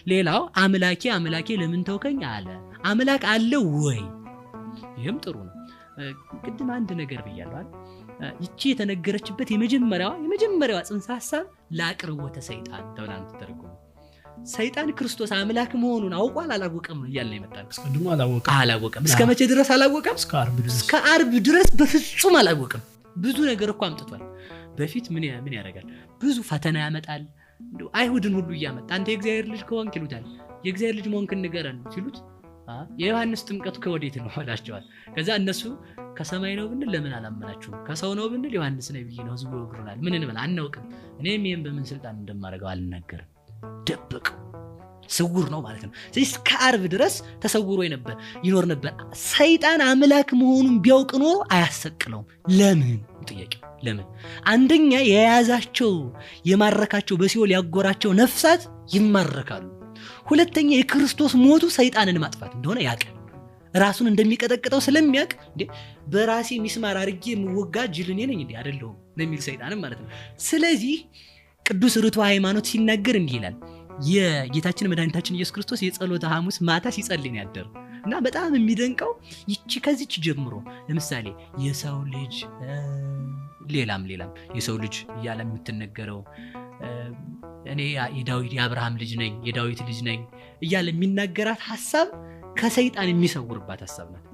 ሌላው አምላኬ አምላኬ ለምን ተውከኝ አለ። አምላክ አለ ወይ? ይህም ጥሩ ነው። ቅድም አንድ ነገር ብያለሁ አይደል? ይቺ የተነገረችበት የመጀመሪያዋ ጽንሰ ሐሳብ ለአቅርቦተ ሰይጣን ተብላ ነው የምትተረጎመው። ሰይጣን ክርስቶስ አምላክ መሆኑን አውቋል አላወቀም እያልን ነው የመጣነው። አስቀድሞ አላወቀም። አላወቀም። እስከ መቼ ድረስ አላወቀም? እስከ ዓርብ ድረስ። እስከ ዓርብ ድረስ በፍጹም አላወቀም። ብዙ ነገር እኮ አምጥቷል። በፊት ምን ያደርጋል? ብዙ ፈተና ያመጣል። እንደው አይሁድን ሁሉ እያመጣ አንተ የእግዚአብሔር ልጅ ከሆንክ ይሉታል። የእግዚአብሔር ልጅ መሆንክን ንገረን ሲሉት የዮሐንስ ጥምቀቱ ከወዴት ነው ይላቸዋል። ከዛ እነሱ ከሰማይ ነው ብንል ለምን አላመናችሁም? ከሰው ነው ብንል ዮሐንስ ነብይ ነው፣ ህዝቡ ይወግሩናል። ምን እንበል አናውቅም። እኔም ይሄን በምን ስልጣን እንደማደርገው አልናገርም። ደበቀው። ስውር ነው ማለት ነው። ስለዚህ እስከ ዓርብ ድረስ ተሰውሮ ይኖር ነበር። ሰይጣን አምላክ መሆኑን ቢያውቅ ኖሮ አያሰቅለውም። ለምን? ጥያቄው ለምን? አንደኛ የያዛቸው የማረካቸው በሲኦል ያጎራቸው ነፍሳት ይማረካሉ። ሁለተኛ የክርስቶስ ሞቱ ሰይጣንን ማጥፋት እንደሆነ ያውቃል። ራሱን እንደሚቀጠቅጠው ስለሚያውቅ እንዴ በራሴ ሚስማር አድርጌ የምወጋ ጅል እኔ ነኝ እንዴ? አይደለሁም ነው የሚል ሰይጣንም ማለት ነው። ስለዚህ ቅዱስ ርቱዐ ሃይማኖት ሲናገር እንዲህ ይላል። የጌታችን መድኃኒታችን ኢየሱስ ክርስቶስ የጸሎተ ሐሙስ ማታ ሲጸልይ ነው ያደረው። እና በጣም የሚደንቀው ይቺ ከዚች ጀምሮ ለምሳሌ የሰው ልጅ ሌላም ሌላም የሰው ልጅ እያለ የምትነገረው እኔ የዳዊት የአብርሃም ልጅ ነኝ የዳዊት ልጅ ነኝ እያለ የሚናገራት ሐሳብ ከሰይጣን የሚሰውርባት ሐሳብ ናት።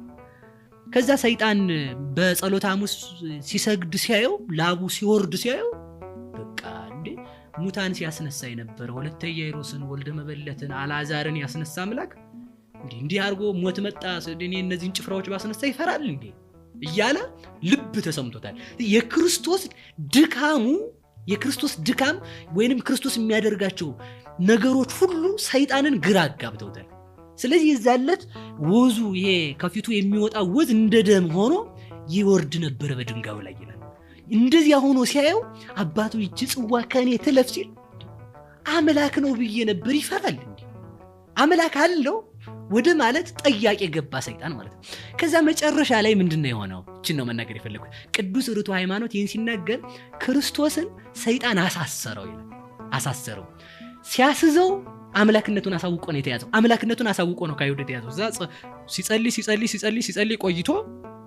ከዛ ሰይጣን በጸሎተ ሐሙስ ሲሰግድ ሲያየው ላቡ ሲወርድ ሲያየው በቃ እንዴ ሙታን ሲያስነሳ የነበረ ወለተ ኢያኢሮስን ወልደ መበለትን አልዓዛርን ያስነሳ አምላክ እንዴ እንዲህ አድርጎ ሞት መጣ እኔ እነዚህን ጭፍራዎች ባስነሳ ይፈራል እንዴ እያለ ልብ ተሰምቶታል። የክርስቶስ ድካሙ የክርስቶስ ድካም ወይንም ክርስቶስ የሚያደርጋቸው ነገሮች ሁሉ ሰይጣንን ግራ አጋብተውታል። ስለዚህ የዛለት ወዙ ይሄ ከፊቱ የሚወጣው ወዝ እንደ ደም ሆኖ ይወርድ ነበር በድንጋዩ ላይ ይላል። እንደዚያ ሆኖ ሲያየው አባቱ ይህች ጽዋ ከኔ ትለፍ ሲል አምላክ ነው ብዬ ነበር ይፈራል እንዴ? አምላክ አለው ወደ ማለት ጥያቄ ገባ ሰይጣን ማለት ነው። ከዛ መጨረሻ ላይ ምንድነው የሆነው? እቺን ነው መናገር የፈለኩት። ቅዱስ ርቱዐ ሃይማኖት ይህን ሲናገር ክርስቶስን ሰይጣን አሳሰረው ይላል። አሳሰረው። ሲያስዘው አምላክነቱን አሳውቆ ነው የተያዘው። አምላክነቱን አሳውቆ ነው ከአይሁድ የተያዘው። እዛ ሲጸልይ ሲጸልይ ሲጸልይ ሲጸልይ ቆይቶ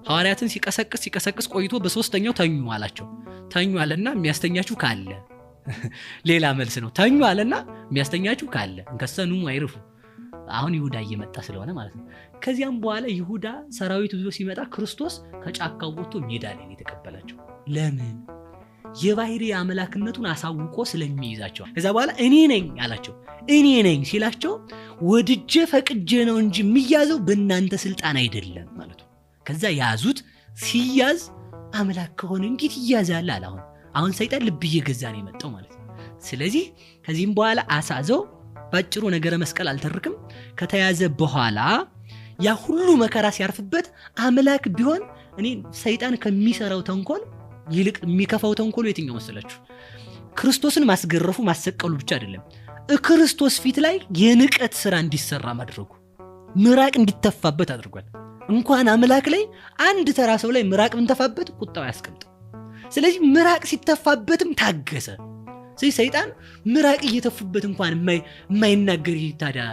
ሐዋርያትን ሲቀሰቅስ ሲቀሰቅስ ቆይቶ በሶስተኛው ተኙ አላቸው። ተኙ አለና የሚያስተኛችሁ ካለ ሌላ መልስ ነው። ተኙ አለና የሚያስተኛችሁ ካለ እንከሰኑ አይርፉ። አሁን ይሁዳ እየመጣ ስለሆነ ማለት ነው። ከዚያም በኋላ ይሁዳ ሰራዊት ይዞ ሲመጣ ክርስቶስ ከጫካው ወጥቶ ሜዳ ላይ ነው የተቀበላቸው። ለምን? የባህሪ አምላክነቱን አሳውቆ ስለሚይዛቸው። ከዛ በኋላ እኔ ነኝ አላቸው። እኔ ነኝ ሲላቸው ወድጄ ፈቅጄ ነው እንጂ የሚያዘው በእናንተ ስልጣን አይደለም ማለት ነው። ከዛ ያዙት። ሲያዝ አምላክ ከሆነ እንዴት ይያዛል አለ። አሁን ሰይጣን ልብ እየገዛ ነው የመጣው ማለት ነው። ስለዚህ ከዚህም በኋላ አሳዘው። ባጭሩ ነገረ መስቀል አልተርክም። ከተያዘ በኋላ ያ ሁሉ መከራ ሲያርፍበት አምላክ ቢሆን እኔ ሰይጣን ከሚሰራው ተንኮል ይልቅ የሚከፋው ተንኮሉ የትኛው መሰላችሁ? ክርስቶስን ማስገረፉ ማሰቀሉ ብቻ አይደለም፣ ክርስቶስ ፊት ላይ የንቀት ስራ እንዲሰራ ማድረጉ፣ ምራቅ እንዲተፋበት አድርጓል። እንኳን አምላክ ላይ አንድ ተራ ሰው ላይ ምራቅ ብንተፋበት ቁጣው አያስቀምጥም። ስለዚህ ምራቅ ሲተፋበትም ታገሰ። ስለዚህ ሰይጣን ምራቅ እየተፉበት እንኳን የማይናገር ታዲያ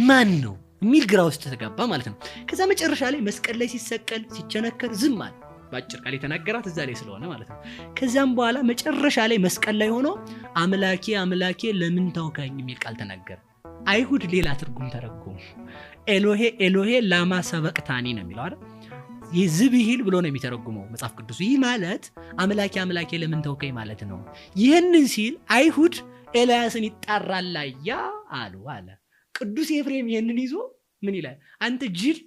ማን ነው የሚል ግራ ውስጥ ተጋባ ማለት ነው። ከዛ መጨረሻ ላይ መስቀል ላይ ሲሰቀል ሲቸነከር ዝም አለ። ባጭር ቃል የተናገራት እዛ ላይ ስለሆነ ማለት ነው። ከዛም በኋላ መጨረሻ ላይ መስቀል ላይ ሆኖ አምላኬ አምላኬ ለምን ተውከኝ የሚል ቃል ተናገረ። አይሁድ ሌላ ትርጉም ተረጎሙ። ኤሎሄ ኤሎሄ ላማ ሰበቅታኒ ነው የሚለው አይደል? ይህ ዝብሂል ብሎ ነው የሚተረጉመው መጽሐፍ ቅዱስ። ይህ ማለት አምላኬ አምላኬ ለምን ተውከኝ ማለት ነው። ይህንን ሲል አይሁድ ኤልያስን ይጣራል ያ አሉ አለ። ቅዱስ ኤፍሬም ይህንን ይዞ ምን ይላል? አንተ ጅል፣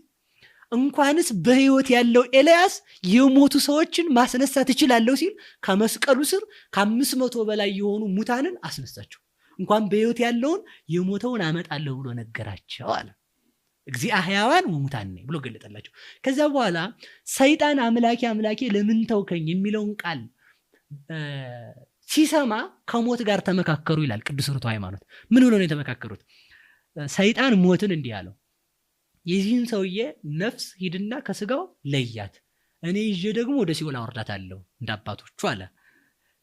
እንኳንስ በሕይወት ያለው ኤልያስ የሞቱ ሰዎችን ማስነሳት እችላለሁ ሲል ከመስቀሉ ስር ከአምስት መቶ በላይ የሆኑ ሙታንን አስነሳቸው። እንኳን በሕይወት ያለውን የሞተውን አመጣለሁ ብሎ ነገራቸው አለ። እግዚአ ሕያዋን ወሙታን ነኝ ብሎ ገለጠላቸው። ከዛ በኋላ ሰይጣን አምላኬ አምላኬ ለምን ተውከኝ የሚለውን ቃል ሲሰማ ከሞት ጋር ተመካከሩ ይላል ቅዱስ ርቱዐ ሃይማኖት። ምን ብሎ ነው የተመካከሩት? ሰይጣን ሞትን እንዲህ አለው፣ የዚህን ሰውዬ ነፍስ ሂድና ከስጋው ለያት፣ እኔ ይዤ ደግሞ ወደ ሲኦል አወርዳታለሁ እንደ አባቶቹ አለ።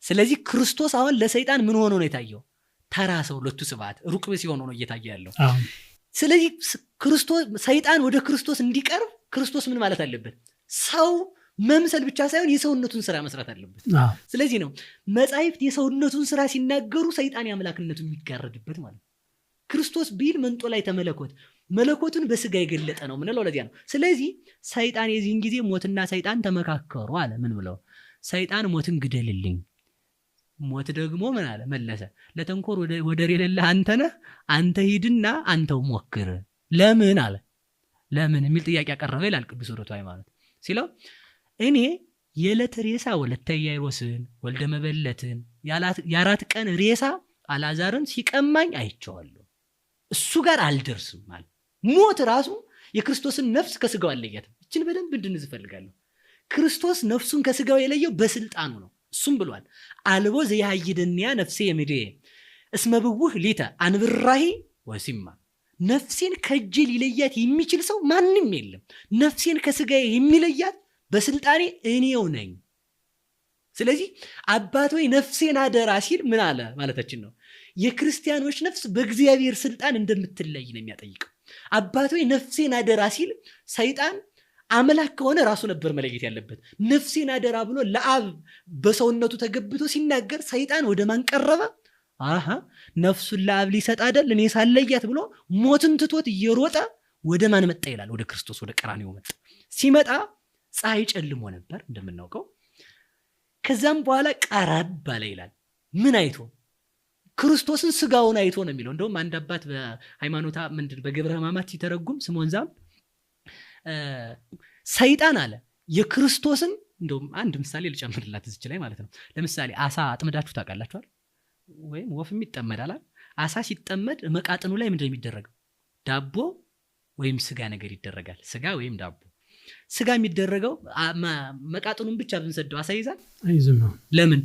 ስለዚህ ክርስቶስ አሁን ለሰይጣን ምን ሆኖ ነው የታየው? ተራ ሰው ሎቱ ስብሐት ሩቅ ሲሆን ነው እየታየ ያለው። ስለዚህ ክርስቶስ ሰይጣን ወደ ክርስቶስ እንዲቀርብ ክርስቶስ ምን ማለት አለበት? ሰው መምሰል ብቻ ሳይሆን የሰውነቱን ስራ መስራት አለበት። ስለዚህ ነው መጻሕፍት የሰውነቱን ስራ ሲናገሩ ሰይጣን የአምላክነቱ የሚጋረድበት ማለት ነው። ክርስቶስ ቢል መንጦላዕተ መለኮት መለኮቱን በስጋ የገለጠ ነው ምንለው ለዚያ ነው። ስለዚህ ሰይጣን የዚህን ጊዜ ሞትና ሰይጣን ተመካከሩ አለ። ምን ብለው? ሰይጣን ሞትን ግደልልኝ፣ ሞት ደግሞ ምን አለ መለሰ፣ ለተንኮል ወደር የሌለህ አንተ ነህ፣ አንተ ሂድና አንተው ሞክር። ለምን አለ። ለምን የሚል ጥያቄ ያቀረበ ይላል ቅዱስ ርቱዐ ሃይማኖት ሲለው፣ እኔ የዕለት ሬሳ ወለተ ኢያኢሮስን ወልደ መበለትን የአራት ቀን ሬሳ አልዓዛርን ሲቀማኝ አይቼዋለሁ። እሱ ጋር አልደርስም ማለት ሞት ራሱ የክርስቶስን ነፍስ ከስጋው አልለያትም። እችን በደንብ እንድንዝ እፈልጋለሁ። ክርስቶስ ነፍሱን ከስጋው የለየው በስልጣኑ ነው። እሱም ብሏል፣ አልቦ ዘያይደንያ ነፍሴ የምድየ እስመ ብውህ ሊተ አንብራሂ ወሲማ፣ ነፍሴን ከእጄ ሊለያት የሚችል ሰው ማንም የለም። ነፍሴን ከስጋዬ የሚለያት በስልጣኔ እኔው ነኝ። ስለዚህ አባት ወይ ነፍሴን አደራ ሲል ምን አለ ማለታችን ነው? የክርስቲያኖች ነፍስ በእግዚአብሔር ስልጣን እንደምትለይ ነው የሚያጠይቀው። አባት ወይ ነፍሴን አደራ ሲል ሰይጣን አምላክ ከሆነ ራሱ ነበር መለየት ያለበት። ነፍሴን አደራ ብሎ ለአብ በሰውነቱ ተገብቶ ሲናገር ሰይጣን ወደ ማን ቀረበ? አሃ ነፍሱን ለአብ ሊሰጥ አይደል እኔ ሳለያት ብሎ ሞትን ትቶት እየሮጠ ወደ ማን መጣ ይላል? ወደ ክርስቶስ፣ ወደ ቀራንዮ መጣ። ሲመጣ ፀሐይ ጨልሞ ነበር እንደምናውቀው። ከዛም በኋላ ቀረብ አለ ይላል። ምን አይቶ? ክርስቶስን ስጋውን አይቶ ነው የሚለው። እንደውም አንድ አባት በሃይማኖታ ምንድን በግብረ ሕማማት ሲተረጉም ስምዖን ዛም ሰይጣን አለ የክርስቶስን፣ እንደውም አንድ ምሳሌ ልጨምርላት እዚች ላይ ማለት ነው። ለምሳሌ አሳ አጥምዳችሁ ታውቃላችኋል? ወይም ወፍም ይጠመዳል። አሳ ሲጠመድ መቃጥኑ ላይ ምንድን ነው የሚደረገው? ዳቦ ወይም ስጋ ነገር ይደረጋል። ስጋ ወይም ዳቦ። ስጋ የሚደረገው መቃጥኑን ብቻ ብንሰደው አሳ ይይዛል? አይዝም ነው። ለምን?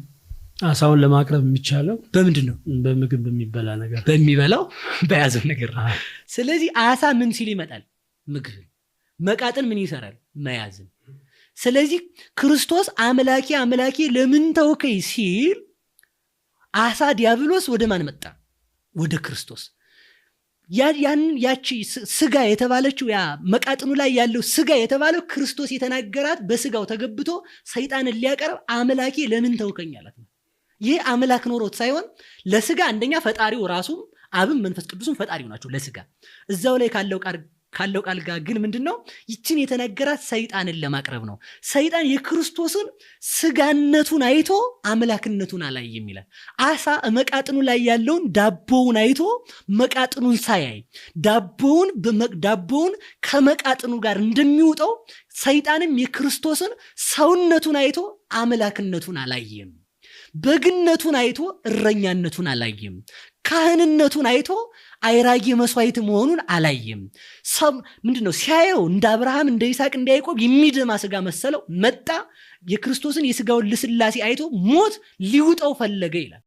አሳውን ለማቅረብ የሚቻለው በምንድን ነው? በምግብ በሚበላ ነገር፣ በሚበላው በያዘው ነገር ነው። ስለዚህ አሳ ምን ሲል ይመጣል? ምግብ። መቃጥን ምን ይሰራል? መያዝን። ስለዚህ ክርስቶስ አምላኬ አምላኬ ለምን ተውከኝ ሲል አሳ ዲያብሎስ ወደ ማን መጣ? ወደ ክርስቶስ። ያቺ ስጋ የተባለችው ያ መቃጥኑ ላይ ያለው ስጋ የተባለው ክርስቶስ የተናገራት በስጋው ተገብቶ ሰይጣንን ሊያቀርብ አምላኬ ለምን ተውከኝ አላት። ይህ አምላክ ኖሮት ሳይሆን ለስጋ አንደኛ ፈጣሪው ራሱም አብም መንፈስ ቅዱስም ፈጣሪው ናቸው ለስጋ። እዛው ላይ ካለው ቃል ጋር ግን ምንድነው ይችን የተናገራት ሰይጣንን ለማቅረብ ነው። ሰይጣን የክርስቶስን ስጋነቱን አይቶ አምላክነቱን አላየም ይላል። አሳ መቃጥኑ ላይ ያለውን ዳቦውን አይቶ መቃጥኑን ሳያይ ዳቦውን ከመቃጥኑ ጋር እንደሚውጠው ሰይጣንም የክርስቶስን ሰውነቱን አይቶ አምላክነቱን አላየም። በግነቱን አይቶ እረኛነቱን አላየም። ካህንነቱን አይቶ አይራጊ መስዋዕት መሆኑን አላየም። ምንድነው ሲያየው እንደ አብርሃም እንደ ይስሐቅ እንደ ያዕቆብ የሚደማ ስጋ መሰለው። መጣ የክርስቶስን የስጋውን ልስላሴ አይቶ ሞት ሊውጠው ፈለገ ይላል።